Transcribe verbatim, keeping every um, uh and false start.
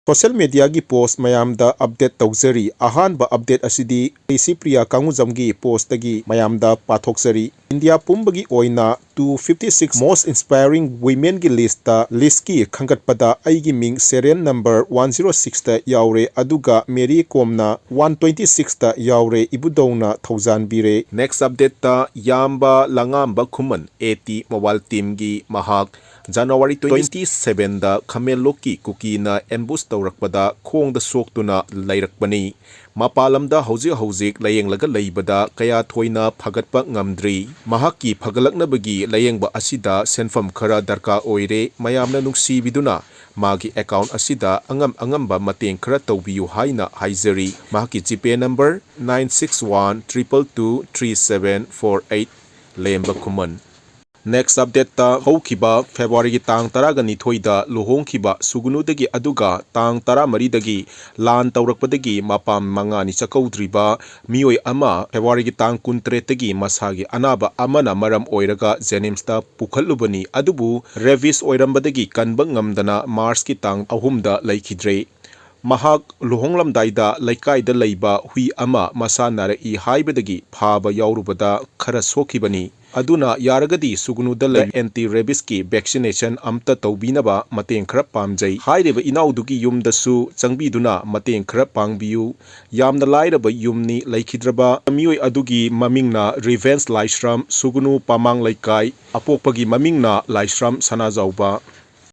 Social mediaꯒꯤ post ꯃꯌꯥꯝꯗ update ꯇꯧꯖꯔꯤ꯫ ꯑꯍꯥꯟꯕ update ꯑꯁꯤꯗꯤ ꯁꯤꯄ꯭ꯔꯤꯌꯥ ꯀꯥꯡꯉꯨꯖꯝꯒꯤ postꯇꯒꯤ ꯃꯌꯥꯝꯗ ꯄꯥꯊꯣꯛꯆꯔꯤ꯫ ꯏꯟꯗꯤꯌꯥ ꯄꯨꯝꯕꯒꯤ ꯑꯣꯏꯅ two fifty six most inspiring womenꯒꯤ listꯇ, listꯀꯤ ꯈꯟꯒꯠꯄꯗ ꯑꯩꯒꯤ ꯃꯤꯡ serial number one zero sixꯇ ꯌꯥꯎꯔꯦ, ꯑꯗꯨꯒ ꯃꯦꯔꯤ ꯀꯣꯝꯅ one twenty sixꯇ ꯌꯥꯎꯔꯦ, ꯏꯕꯨꯙꯧꯅ ꯊꯧꯖꯥꯟꯕꯤꯔꯦ꯫ Next updateꯇ ꯌꯥꯝꯕ ꯂꯉꯥꯝꯕ ꯈꯨꯃꯟ, AT Mobile teamꯒꯤ ꯃꯍꯥꯛ January twenty sevenꯗ ꯈꯃꯦꯜꯂꯣꯛꯀꯤ ꯀꯨꯀꯤꯅ ambush ꯇꯧꯔꯛꯄꯗ ꯈꯣꯡꯗ ꯁꯣꯛꯇꯨꯅ ꯂꯩꯔꯛꯄꯅꯤ꯫ ꯃꯄꯥꯟ ꯂꯝꯗ ꯍꯧꯖꯤꯛ ꯍꯧꯖꯤꯛ ꯂꯥꯌꯦꯡꯂꯒ ꯂꯩꯕꯗ ꯀꯌꯥ ꯊꯣꯏꯅ ꯐꯒꯠꯄ ꯉꯝꯗ꯭ꯔꯤ꯫ ꯃꯍꯥꯛꯀꯤ ꯐꯒꯠꯂꯛꯅꯕꯒꯤ ꯂꯥꯌꯦꯡꯕ ꯑꯁꯤꯗ ꯁꯦꯟꯐꯝ ꯈꯔ ꯗꯔꯀꯥꯔ ꯑꯣꯏꯔꯦ꯫ ꯃꯌꯥꯝꯅ ꯅꯨꯡꯁꯤꯕꯤꯗꯨꯅ ꯃꯥꯒꯤ account ꯑꯁꯤꯗ ꯑꯉꯝ ꯑꯉꯝꯕ ꯃꯇꯦꯡ ꯈꯔ ꯇꯧꯕꯤꯌꯨ ꯍꯥꯏꯅ ꯍꯥꯏꯖꯔꯤ꯫ ꯃꯍꯥꯛꯀꯤ GPay number nine six one triple two three seven four eight, ꯂꯦꯝꯕ ꯈꯨꯃꯟ꯫ Next updateꯇ ꯍꯧꯈꯤꯕ Februaryꯒꯤ ꯇꯥꯡ ꯇꯔꯥꯒ ꯅꯤꯊꯣꯏꯗ ꯂꯨꯍꯣꯡꯈꯤꯕ ꯁꯨꯒꯨꯅꯨꯗꯒꯤ ꯑꯗꯨꯒ ꯇꯥꯡ ꯇꯔꯥꯃꯔꯤꯗꯒꯤ ꯂꯥꯟ ꯇꯧꯔꯛꯄꯗꯒꯤ ꯃꯄꯥ ꯃꯉꯥꯅꯤ ꯆꯥꯛꯀꯧꯗ꯭ꯔꯤꯕ ꯃꯤꯑꯣꯏ ꯑꯃ Februaryꯒꯤ ꯇꯥꯡ ꯀꯨꯟꯇꯔꯦꯠꯇꯒꯤ ꯃꯁꯥꯒꯤ ꯑꯅꯥꯕ ꯑꯃꯅ ꯃꯔꯝ ꯑꯣꯏꯔꯒ JNIMSꯇ ꯄꯨꯈꯠꯂꯨꯕꯅꯤ, ꯑꯗꯨꯕꯨ rabies ꯑꯣꯏꯔꯝꯕꯗꯒꯤ ꯀꯟꯕ ꯉꯝꯗꯅ Marchꯀꯤ ꯇꯥꯡ ꯑꯍꯨꯝꯗ ꯂꯩꯈꯤꯗ꯭ꯔꯦ꯫ ꯃꯍꯥꯛ ꯂꯨꯍꯣꯡꯂꯝꯗꯥꯏꯗ ꯂꯩꯀꯥꯏꯗ ꯂꯩꯕ ꯍꯨꯏ ꯑꯃ ꯃꯁꯥ ꯅꯥꯔꯛꯏ ꯍꯥꯏꯕꯗꯒꯤ ꯐꯥꯕ ꯌꯥꯎꯔꯨꯕꯗ ꯈꯔ ꯁꯣꯛꯈꯤꯕꯅꯤ꯫ ꯑꯗꯨꯅ ꯌꯥꯔꯒꯗꯤ ꯁꯨꯒꯨꯅꯨꯗ ꯂꯩ anti rabieski vaccination ꯑꯝꯇ ꯇꯧꯕꯤꯅꯕ ꯃꯇꯦꯡ ꯈꯔ ꯄꯥꯝꯖꯩ꯫ ꯍꯥꯏꯔꯤꯕ ꯏꯅꯥꯎꯗꯨꯒꯤ ꯌꯨꯝꯗꯁꯨ ꯆꯪꯕꯤꯗꯨꯅ ꯃꯇꯦꯡ ꯈꯔ ꯄꯥꯡꯕꯤꯌꯨ꯫ ꯌꯥꯝꯅ ꯂꯥꯏꯔꯕ ꯌꯨꯝꯅꯤ꯫ ꯂꯩꯈꯤꯗ꯭ꯔꯕ ꯃꯤꯑꯣꯏ ꯑꯗꯨꯒꯤ ꯃꯃꯤꯡꯅ ꯔꯤꯚꯦꯟꯁ ꯂꯥꯏꯁ꯭ꯔꯝ, ꯁꯨꯒꯨꯅꯨ ꯄꯥꯃꯥꯡ ꯂꯩꯀꯥꯏ, ꯑꯄꯣꯛꯄꯒꯤ ꯃꯃꯤꯡꯅ ꯂꯥꯏꯁ꯭ꯔꯝ ꯁꯅꯥꯖꯥꯎꯕ꯫